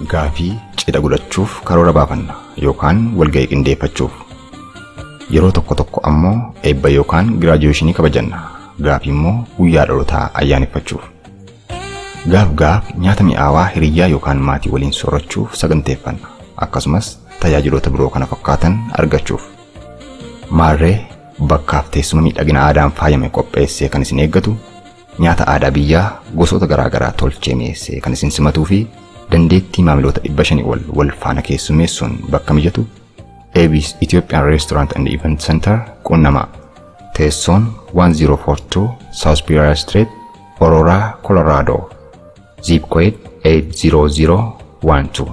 Gaafii cidha godhachuuf karoora baafanna yookaan walga'ii qindeeffachuuf. Yeroo tokko tokko ammoo eebba yookaan giraajuweeshinii kabajanna. Gaafii immoo guyyaa dhalootaa ayyaaneffachuuf. Gaaf gaaf nyaata mi'aawaa hiriyyaa yookaan maatii waliin soorachuuf saganteeffanna. Akkasumas tajaajiloota biroo kana fakkaatan argachuuf. Maarree bakkaaf teessuma miidhagina aadaan faayame qopheessee kan isin eeggatu, nyaata aadaa biyyaa gosoota garaa garaa tolchee mi'eessee kan isin simatuu fi dandeettii maamiloota 500 ol wal faana keessummeessuun bakka mijatu AB's Ethiopian Restaurant and Event Center qunnamaa. Teessoon 1042 South Peoria Street, Aurora, Colorado. Zip code 80012.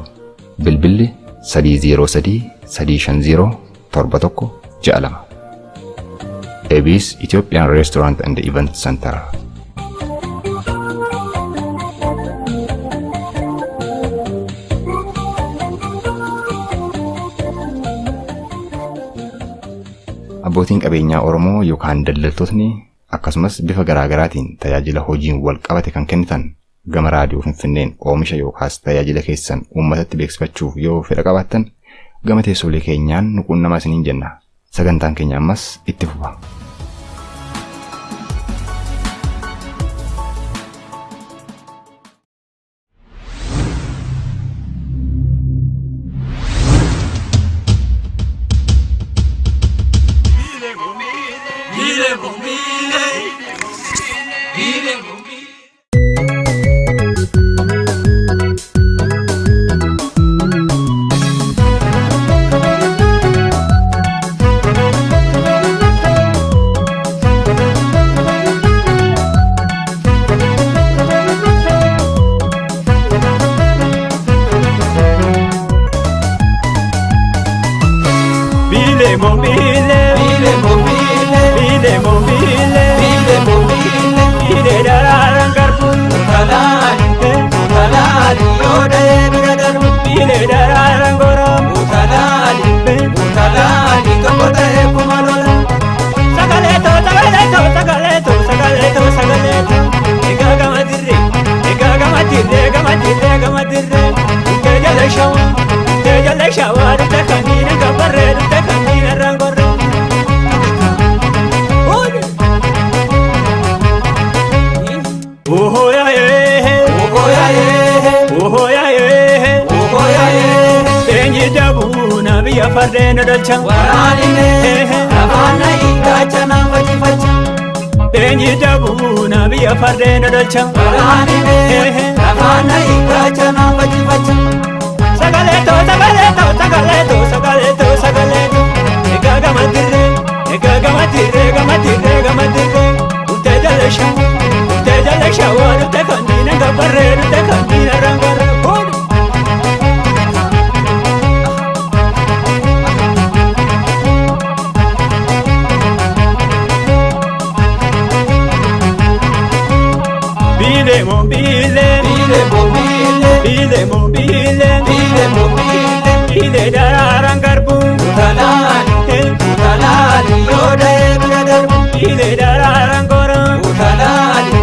Bilbilli 303 350 7162. AB's Ethiopian Restaurant and Event Center. Abbootiin qabeenyaa Oromoo yookaan daldaltootni akkasumas bifa garaa garaatiin tajaajila hojiin wal qabate kan kennitan gama raadiyoo Finfinneen oomisha yookaas tajaajila keessan uummatatti beeksifachuuf yoo fedha qabaattan gama teessoolee keenyaan nu quunnamaa isiniin jenna. Sagantaan keenya ammas itti fufa. Bile mobile, Bile mobile, bile mobile, bile mobile, bile daraaran garbu, utalaali, utalaali, yoo dha'ee bira darbu, bile daraaran goromu, utalaali, utalaali, tokko ta'ee kuma lola. Sagaleeto, sagaleeto, sagaleeto, sagaleeto, sagaleeto, egaa gama dirree, egaa gama dirree, gama dirree, gama dirree, dhuftee jala shawaa, dhuftee jala shawaa, dhuftee kanneen gabarree, dhuftee kanneen irraan gorree. Oho yaa ee, Ogo yaa'ee, oho yaa ee. ogo yaa'ee, Leenji jabuu na biyya fardeen dhalcha. waraanimee, lafaan na gaachanaan facifacha. Leenji jabuu na biyya fardeen dhalcha. Waraanimee, lafaan na gaachanaan facifacha. Sagaleeto, sagaleeto, sagaleeto, sagaleeto, sagaleeto. Egaa gama dirree, egaa gama dirree, gama dirree, gama dirree. Dhuftee jala shawaa, dhuftee jala shawaa, dhuftee kanneen gabarree, dhuftee kanneen rangarree. Hoodhu. Bile mobile, Bile mobile, bile mobile, bile mobile, bile daraaran garbu. utalaali, utalaali, yoo dha'ee bira darbu. Bile daraaran goromu. Utalaali,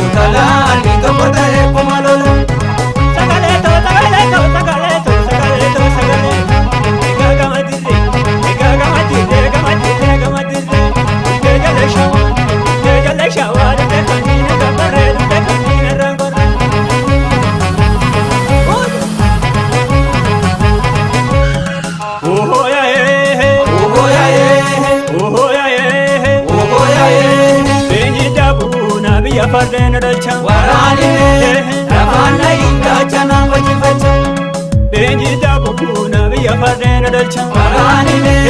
utalaali, tokko ta'ee kuma lola. Sagaleeto, sagaleeto, sagaleeto, sagaleeto, sagaleeto. Egaa gama dirree, egaa gama dirree, gama dirree, gama dirree. Dhuftee jala shawaa, dhuftee jala shawaa, dhuftee kanneen gabarree, dhuftee kanneen irraan gorree. Oho yaa ee, Ogo yaa'ee, oho yaa ee. ogo yaa'ee, Leenji jabuu na biyya fardeen dhalcha. waraanimee, lafaan na gaachanaan facifacha. Leenji jabuu na biyya fardeen dhalcha. Waraanimee,